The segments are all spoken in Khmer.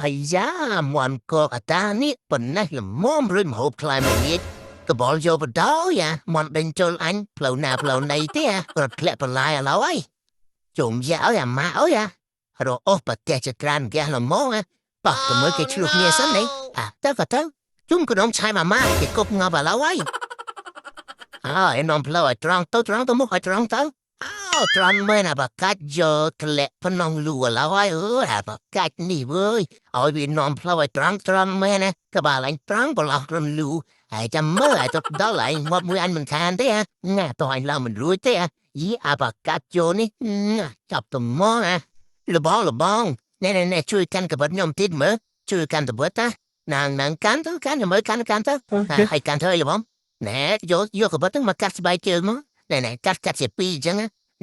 អាយ៉ាមាន់កកអាតានេះប៉ុណ្ណេះល្មមរួចម្ហូបខ្លែមួយងាចកបលយកបដ ாய் អាមាន់ដេញចូលអញផ្លូវណាផ្លូវណីទេអារត់ធ្លាក់បន្លាយឥឡូវហើយជុំយ៉ាអើយអាម៉ាអើយអារកអូសប្រទេសចក្រានហ្គាសល្មមអាប៉ោះទៅមើលគេឆ្លោះគ្នាសិននេះអាទៅក៏ទៅជុំកដុំឆៃម៉ាម៉ាគេគប់ងាប់ឥឡូវហើយអើឯនំផ្លូវឲ្យត្រង់ទៅត្រង់ទៅមុខឲ្យត្រង់ទៅអោត្រង់មែនអាបកាច់យកធ្លាក់ភ្នងលូឥឡូវហើយអើអាបកាច់នេះវើយឲ្យវានាំផ្លូវឲ្យត្រង់ត្រង់មែនណាក្បាលអញត្រង់ប្រឡោះត្រង់លូហើយចាំមើលឲ្យទៅដល់ឯងងាប់មួយអញមិនខានទេណាតោះអញឡើងមិនរួចទេយីអាបកាច់ចូលនេះចាប់ទៅមកណាលបងលបងណែណែណែជួយកាន់កបិតខ្ញុំទៀតមើលជួយកាន់កបិតតាណាងណាងកាន់ទៅកាន់មើលកាន់កាន់ទៅហើយកាន់ទៅអីលបងណែយកយកកបិតហ្នឹងមកកាត់ស្បែកជើងមកណែណែកាត់កាត់ជាពីរអញ្ចឹង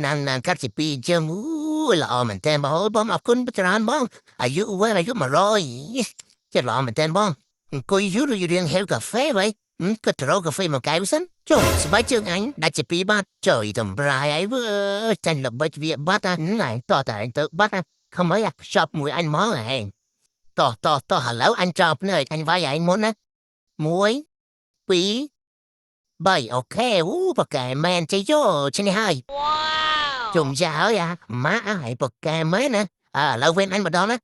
ណាងណាងកាត់ជាពីរអញ្ចឹងអូល្អមែនតើបងបងអរគុណច្រើនបងអាយុវែងអាយុ100ចិត្តល្អមែនតើបងអង្គុយយូរយូររៀងហេវកាហ្វេវិញក៏ត្រូវកាហ្វេមកកែវសិនចុះស្បែកជើងអញដាច់ជាពីរបាត់ចុយតម្រាយអីវើចាញ់ល្បិចវាបាត់ណាតតតែទៅបាត់ខំអីខ្ចប់មួយអញមកហែងតោះតោះតោះឥឡូវអញចោលភ្នែកអញវាយឯងមុនណា1 2 3អូខេអូប៉កែមែនជ័យយោឈ្នះហើយជុំយ៉ាហើយអាម៉ាក់ហើយប៉កែមែនណាអើឥឡូវវិញអញម្ដងណា1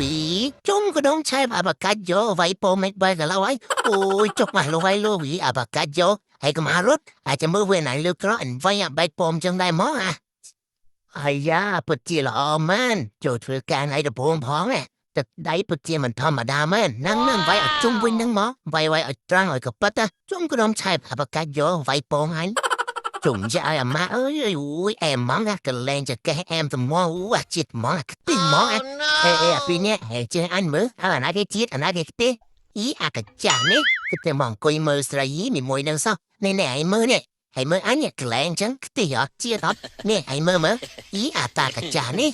2ជុំកដងឆែបអាបកាច់យោវាយពោមិនបែកឥឡូវហើយអូយចុកមកលវាយលវីអាបកាច់យោហើយកុំរត់អាចមើលវិញអញលើក្រអញវាយអាបែកពំចឹងដែរមកអាអាយ៉ាពិតជាល្អមែនចូលធ្វើការថ្ងៃដំបូងផងណាទឹកដៃពិតជាមិនធម្មតាមែនហ្នឹងហ្នឹងវាយឲ្យជុំវិញហ្នឹងមកវាយវាយឲ្យត្រង់ឲ្យកប៉ិតជុំក្រុមឆែបអាបកាច់យោវាយពងអញជុំយ៉ាឲ្យអាម៉ាអើយអូយអែមហ្មងកលែងចកេះអែមត្មងអូអាជាតិហ្មងអាខ្ទិះហ្មងអេអេអាពីនេះហេចេះអញមើលអើអាណាគេជាតិអាណាគេខ្ទិះអីអាកាចាស់នេះគឺតែមកអង្គុយមើលស្រីមីមួយនឹងសោះនេះនេះឯងមើលនេះហើយមើលអញកលែងចឹងខ្ទិះអត់ជាតិអត់នេះឯងមើលមើលអីអាតាកាចាស់នេះ